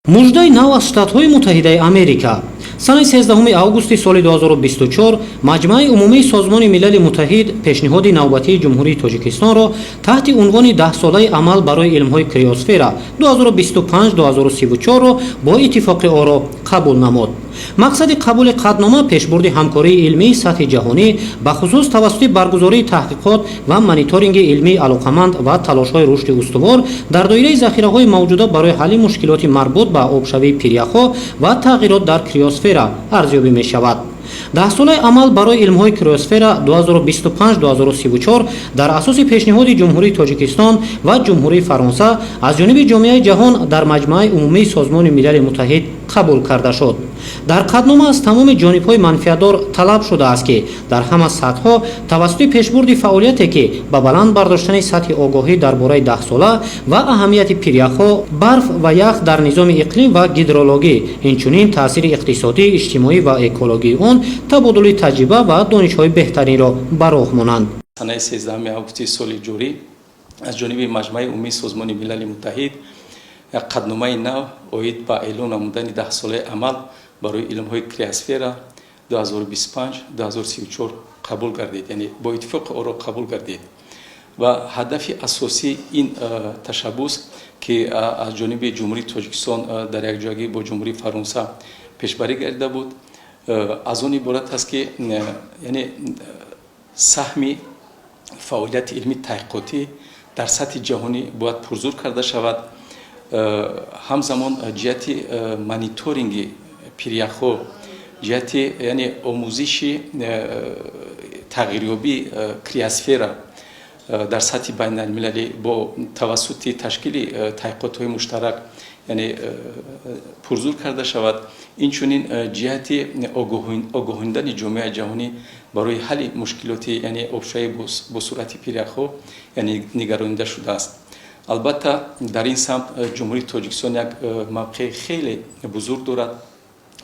Муждаи нав аз Штатҳои Муттаҳидаи Америка. Санаи 13 августи соли 2024 Маҷмааи Умумии Созмони Милали Муттаҳид пешниҳоди навбатии Ҷумҳурии Тоҷикистонро таҳти унвони Даҳсолаи амал барои илмҳои криосфера 2025-2034-ро бо иттифоқи оро қабул намуд. Мақсади қабули қатънома пешбурди ҳамкории илмии сатҳи ҷаҳонӣ, бахусус тавассути баргузории таҳқиқот ва мониторинги илмии алоқаманд ва талошҳои рушди устувор дар доираи захираҳои мавҷуда барои ҳалли мушкилоти марбут ба обшавии пиряхҳо ва тағйирот дар криосфера арзёбӣ мешавад. Даҳсолаи амал барои илмҳои криосфера 2025-2034 дар асоси пешниҳоди Ҷумҳурии Тоҷикистон ва Ҷумҳурии Фаронса аз ҷониби ҷомеаи ҷаҳон дар Маҷмааи Умумии Созмони Милали Муттаҳид қабул карда шуд. Дар қатънома аз тамоми ҷонибҳои манфиатдор талаб шудааст, ки дар ҳама сатҳҳо тавассути пешбурди фаъолияте, ки ба баланд бардоштани сатҳи огоҳӣ дар бораи даҳсола ва аҳамияти пиряхҳо, барф ва ях дар низоми иқлим ва гидрологӣ, инчунин таъсири иқтисодӣ, иҷтимоӣ ва экологии он, табодули таҷриба ва донишҳои беҳтаринро ба роҳ монанд. Санаи 13 августи соли ҷорӣ аз ҷониби Маҷмааи Умумии Созмони Милали Муттаҳид як қатъномаи нав оид ба эълон намудани Даҳсолаи амал барои илмҳои криосфера 2025-2034 қабул гардид, яъне бо иттифоқи оро қабул гардид. Ва ҳадафи асосии ин ташаббус, ки аз ҷониби Ҷумҳурии Тоҷикистон дар якҷоягӣ бо Ҷумҳурии Фаронса пешбарӣ гардида буд, аз он иборат аст, ки яъне саҳми фаъолияти илмии таҳқиқотӣ дар сатҳи ҷаҳонӣ бояд пурзур карда шавад, ҳамзамон ҷиҳати мониторинги пиряхҳо, ҷиҳати яъне омӯзиши тағйирёбии криосфера дар сатҳи байналмилалӣ бо тавассути ташкили таҳқиқотҳои муштарак, яъне пурзур карда шавад. Инчунин ҷиҳати огоҳондани ҷомеаи ҷаҳонӣ барои ҳалли мушкилоти, яъне обшавӣ бо суръати пиряхҳо, яъне нигаронида шудааст. Албатта, дар ин самт Ҷумҳурии Тоҷикистон як мавқеи хеле бузург дорад,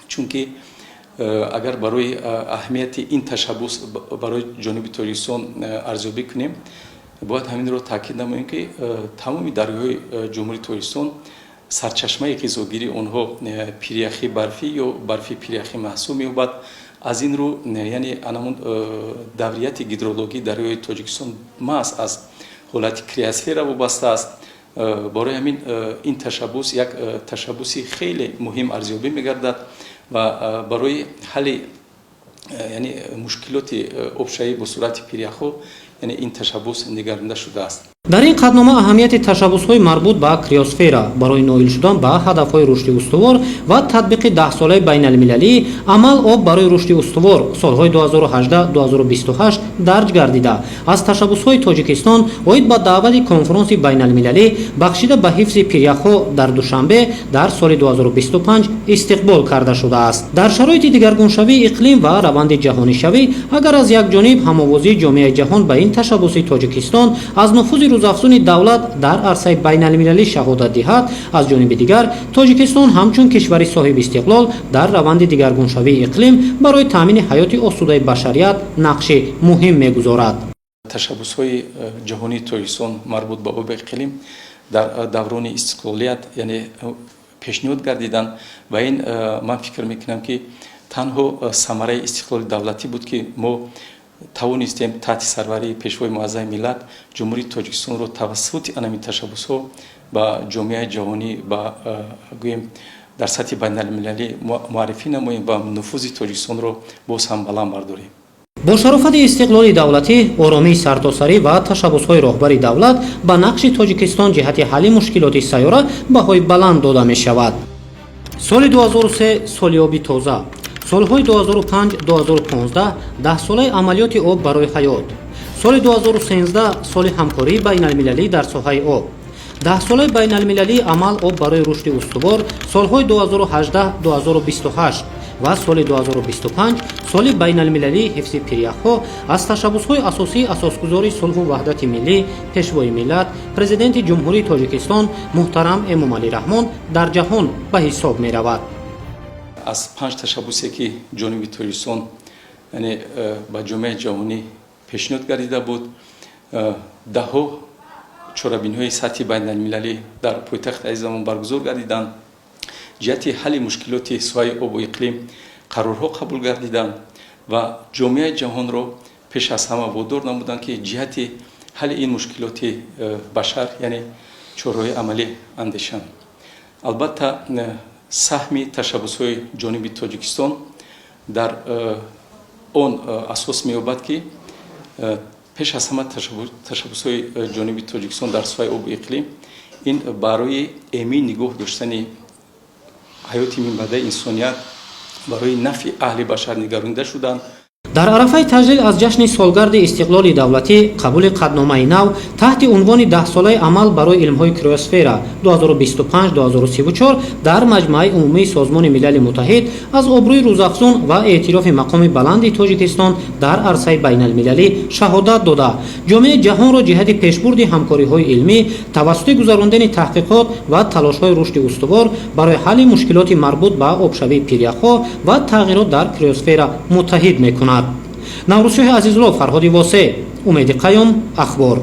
чунки агар барои аҳамияти ин ташаббус барои ҷониби Тоҷикистон арзёбӣ кунем, бояд ҳаминро таъкид намоем, ки тамоми дарёҳои Ҷумҳурии Тоҷикистон сарчашмаи ғизогирии онҳо пиряхи барфӣ ё барфи пиряхӣ маҳсуб меёбад. Аз ин рӯ, яъне анамун даврияти гидрологии дарёи Тоҷикистон маҳз аз ҳолати криосфера вобаста аст. Барои ҳамин ин ташаббус як ташаббуси хеле муҳим арзёбӣ мегардад ва барои ҳалли, яъне мушкилоти обшавӣ бо суръати пиряхҳо, яъне ин ташаббус нигаронида шудааст. Дар ин қатънома аҳамияти ташаббусҳои марбут ба криосфера барои ноил шудан ба ҳадафҳои рушди устувор ва татбиқи Даҳсолаи байналмилалии амал «Об барои рушди устувор» солҳои 2018-2028 дарҷ гардида, аз ташаббусҳои Тоҷикистон оид ба даъвати конфронси байналмилалӣ, бахшида ба ҳифзи пиряхҳо, дар Душанбе дар соли 2025 истиқбол карда шудааст. Дар шароити дигаргуншавии иқлим ва раванди ҷаҳонишавӣ, агар аз як ҷониб ҳамовозии ҷомеаи ҷаҳон ба ин ташаббуси Тоҷикистон аз нуфузи рӯзафзуни давлат дар арсаи байналмилалӣ шаҳодат диҳад, аз ҷониби дигар Тоҷикистон ҳамчун кишвари соҳибистиқлол дар раванди дигаргуншавии иқлим барои таъмини ҳаёти осудаи башарият нақши муҳим мегузорад. Ташаббусҳои ҷаҳонии Тоҷикистон марбут ба оби иқлим дар даврони истиқлолият, яъне пешниҳод гардиданд ва ин, ман фикр мекунам, ки танҳо самараи истиқлоли давлатӣ буд, ки мо тавонистем таҳти сарварии Пешвои муаззами миллат Ҷумҳурии Тоҷикистонро тавассути анамин ташаббусҳо ба ҷомеаи ҷаҳонӣ, ба гӯем, дар сатҳи байналмилалӣ муаррифӣ намоем ва нуфузи Тоҷикистонро боз ҳам баланд бардорем. Бо шарофати истиқлоли давлатӣ, оромии сартосарӣ ва ташаббусҳои роҳбари давлат ба нақши Тоҷикистон ҷиҳати ҳалли мушкилоти сайёра баҳои баланд дода мешавад. Соли 2003 соли оби тоза, солҳои 2005-2015 Даҳсолаи амалиёти «Об барои ҳаёт», соли 2013 соли ҳамкории байналмилалӣ дар соҳаи об, Даҳсолаи байналмилалии амал «Об барои рушди устувор» солҳои 2018-2028 ва соли 2025 соли байналмилалии ҳифзи пиряхҳо аз ташаббусҳои асосии Асосгузори сулҳу ваҳдати миллӣ, Пешвои миллат, Президенти Ҷумҳурии Тоҷикистон муҳтарам Эмомалӣ Раҳмон дар ҷаҳон ба ҳисоб меравад. Аз панҷ ташаббусе, ки ҷониби Тоҷикистон, яъне ба ҷомеаи ҷаҳонӣ пешниҳод гардида буд, даҳҳо чорабиниҳои сатҳи байналмилалӣ дар пойтахти азизамон баргузор гардиданд. Ҷиҳати ҳалли мушкилоти соҳаи обу иқлим қарорҳо қабул гардиданд ва ҷомеаи ҷаҳонро пеш аз ҳама водор намуданд, ки ҷиҳати ҳалли ин мушкилоти башар, яъне, чораҳои амалӣ андешанд. Албатта, саҳми ташаббусҳои ҷониби Тоҷикистон дар он асос меёбад, ки пеш аз ҳама ташаббусҳои ҷониби Тоҷикистон дар соҳаи обу иқлим ин барои эмин нигоҳ доштани ҳаёти минбаъдаи инсоният, барои нафъи аҳли башар нигаронида шуданд. Дар арафаи таҷлил аз ҷашни солгарди истиқлоли давлатӣ қабули қатъномаи нав таҳти унвони Даҳсолаи амал барои илмҳои криосфера 2025-2034 дар Маҷмааи умумии Созмони Милали Муттаҳид аз обрӯи рӯзафзун ва эътирофи мақоми баланди Тоҷикистон дар арсаи байналмилалӣ шаҳодат дода, ҷомеаи ҷаҳонро ҷиҳати пешбурди ҳамкориҳои илмӣ тавассути гузарондани таҳқиқот ва талошҳои рушди устувор барои ҳалли мушкилоти марбут ба обшавии пиряхҳо ва тағйирот дар криосфера муттаҳид мекунад. Наврӯзшоҳи Азизулло, Фарҳоди Восе, Умеди Қаюм, Ахбор.